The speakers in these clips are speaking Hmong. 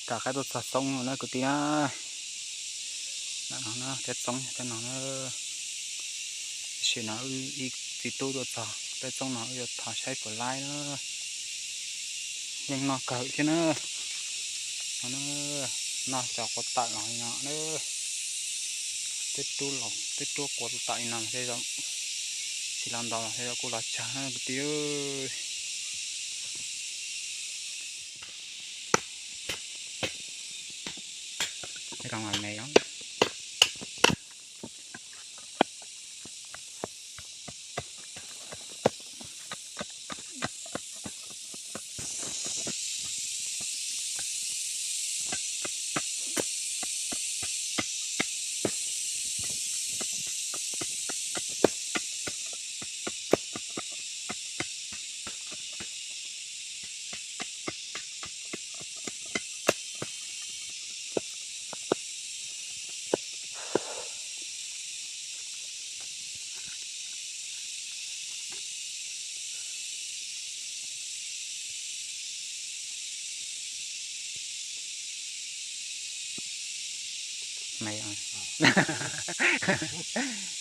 Rov qab tuaj txog Xoob no na kwv tij na. Ntawm no na, thiab Xoob thiab no na. Tam sim no wb ib txiv tub tuaj txog, peb Xoob no wb yuav thov saib puas laib na. Yeej noj kawg thiab na. No na, noj cov quav tawm los li no na. Twb rub los, twb rub quav tawm li no, tsis los ntau los kuj los tsawg na kwv tij. Ib rooj me os. Me,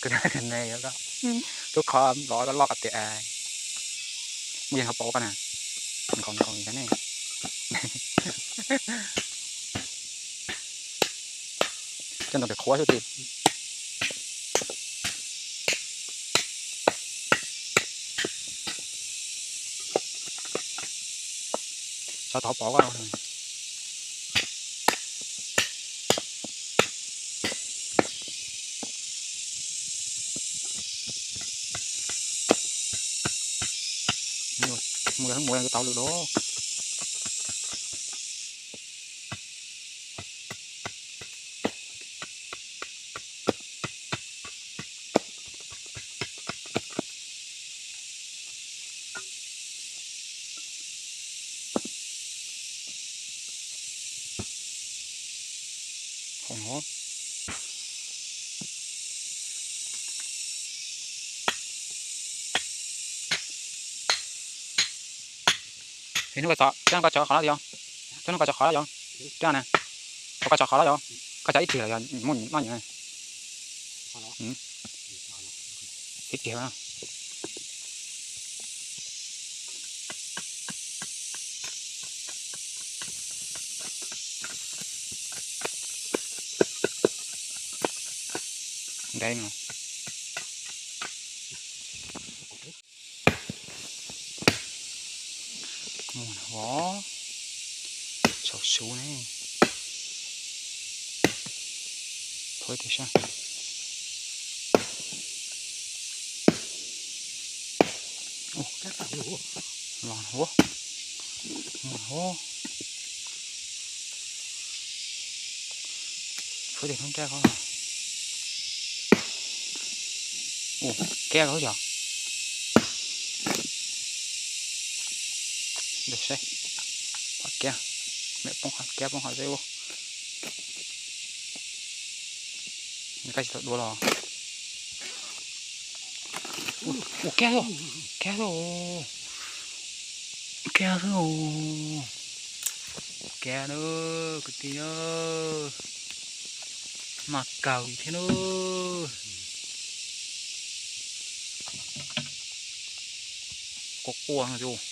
kuv me yuav koj, tub qhov lov loj tias muaj yeej ho pom koj na, nkaus nkaus ne. Coj ntawm pem qhuav xwb tiag. Xav thov pom koj. Mus mus tau lwm los. Hnub koj tso qhov no yog, hnub koj tso qhov no yog, ne, koj tso qhov no yog, koj tso ib tig los yog muaj noj nyiam. Ib tig. Ntev no. Mus na, txaus su ne. Thov tias sab. Los na, mus na. Thov tias hnub nrab qhov. Ua kiag yog. Saib, pom kiag, mem poob qhov kiag poob qhov zeb ua. Nws koj tsis tau dua los. Ua kiag xwb, kiag xwb, kiag xwb. Kiag na, kwv tij na. Mas kawg thiab na. Quaj quaj no tus.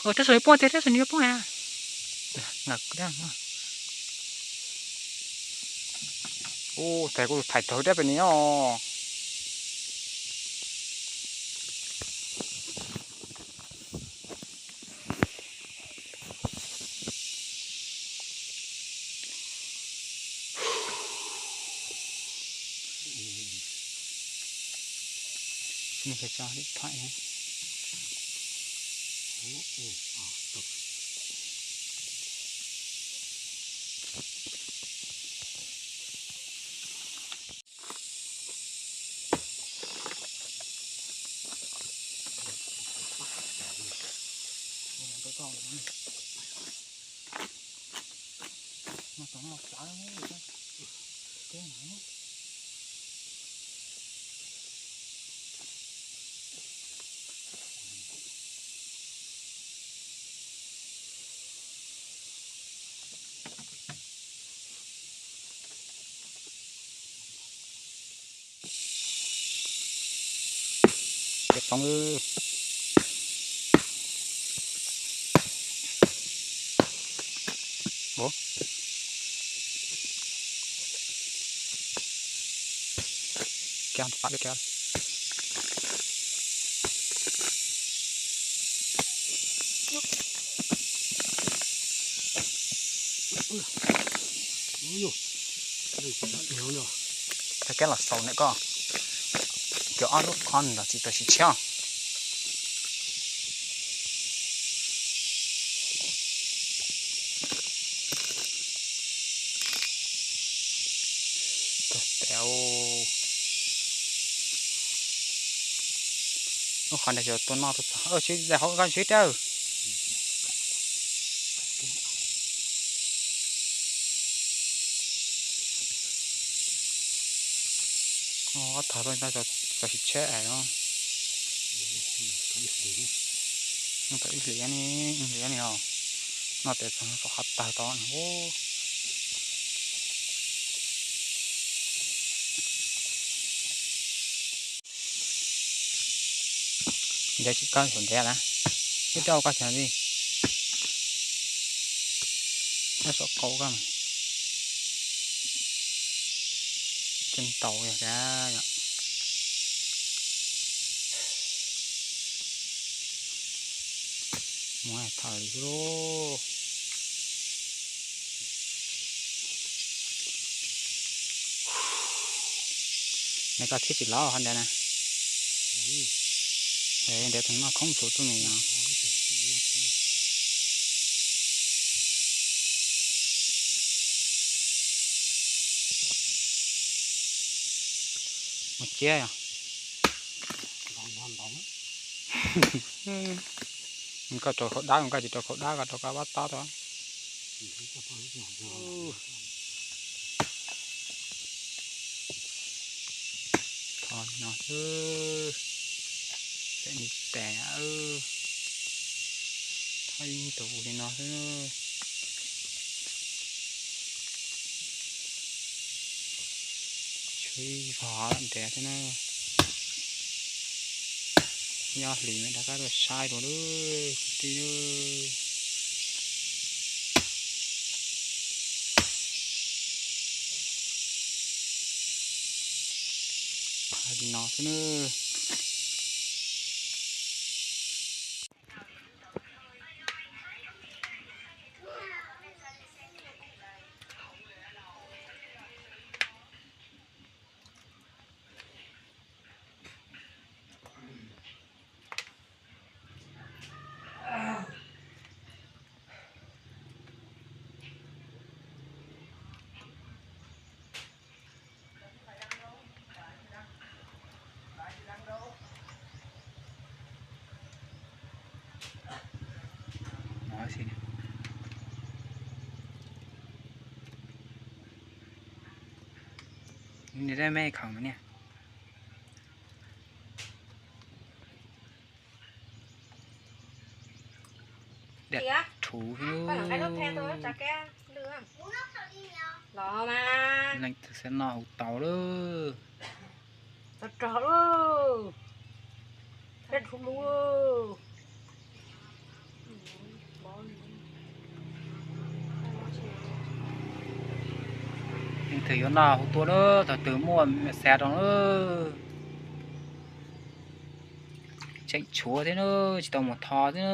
Rab saum nws poob tiag, rab saum nws poob na. Ub, tes kuv thaij tau dab pem ni os. Ces poob. Tag keb los xaus ntawm koj, cov ob lub qhov los tsis tau sib tshiab. Lub qhov ntawd xyov tua noj tua txog, sib daim hauv koj sib dawb. Ob tog tau txog sib tshiab es no. Noj tau ib hlis ne, ib hlis ne os. Noj tes txog kom qhov tawg tau. Ntev tsis koj hauv ntev na, ib rau koj tsev li. Nyob saum qaum koj. Tseem tau yog tias mus thawm li xwb lauj. Nws koj thiab tsis lov qhov ntawd na. Ntawd tus noj khoob txhua tub nws yog. Mus ciab yog. Koj rau khaub dab, koj tsis rau khaub dab, koj rau koj pab tob tau. Thov li no xwb. Pem li tes, thov ib tug li no xwb. Tshuav ib vog ntev thiab na. Nyob hlis me rov qab tuaj saib dua lub ti lub. Li no xwb na. Nws dab me khoom niag. Dam rhuv xwb. Leej twg xav noj hu tau lauj. Tau rog lauj. Dab rhuv lauj. Leej twg yuav noj hu tuaj lauj, thaum twg muaj xav rau lauj. Tseem tshuav thiab na, tsis tau mus tho thiab na.